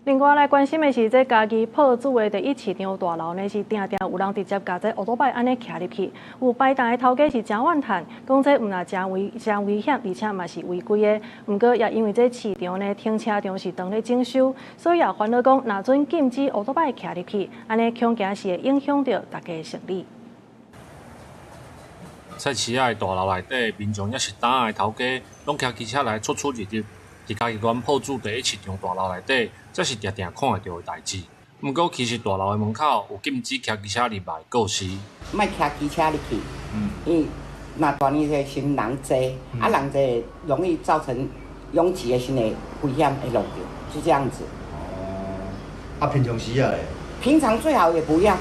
另外來關心的是，這嘉義朴子的第一市場大樓呢，是定定有人直接共這歐多擺按呢騎入去，有擺檔的頭家是誠怨嘆，講這毋但誠危險，而且嘛是違規的。毋過也因為這市場呢停車場是當咧整修，所以也煩惱講，若準禁止歐多擺騎入去，按呢恐驚是會影響著大家的生理。菜市仔的大樓內底，民眾抑是檔仔的頭家，攏騎機車來出出入入。佇嘉義縣朴子第一市場大樓內底，這是定定看會著的代誌。毋過，其實大樓的門口有禁止騎機車入來的告示。莫騎機車入去，因為若大年的時人濟，啊人濟容易造成擁擠的時會危險會弄著，是這樣子。哦，啊平常時啊咧？平常最好也不要，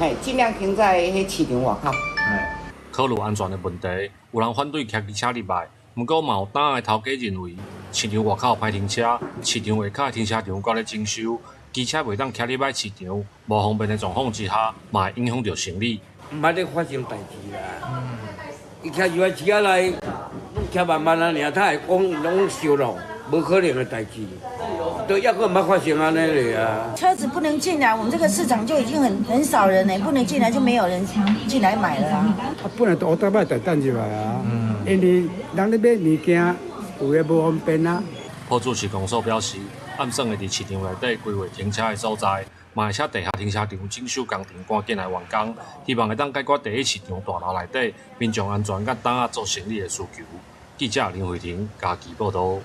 嘿，盡量停在彼市場外口。考慮安全的問題，有人反對騎機車入來。毋過嘛有檔的頭家認為，市場外口歹停車，市場外口的停車場閣咧整修，機車袂當騎入來市場，無方便的狀況之下，嘛會影響著生理。毋捌咧發生代誌啦。伊騎入來市仔內，攏騎慢慢仔爾，他會講攏燒落，無可能的代誌。都抑閣毋捌發生按呢咧啊。車子不能進來，我們這個市場就已經很少人嘞，不能進來就沒有人進來買了啊。啊，本來都烏托邦就等入來啊，因為人咧買物件有的無方便啊。朴子市公所表示，按算會佇市場內底規劃停車的所在，嘛會請地下停車場整修工程趕緊來完工，希望會當解決第一市場大樓內底民眾安全佮檔仔做生理的需求。記者林慧婷嘉義報導。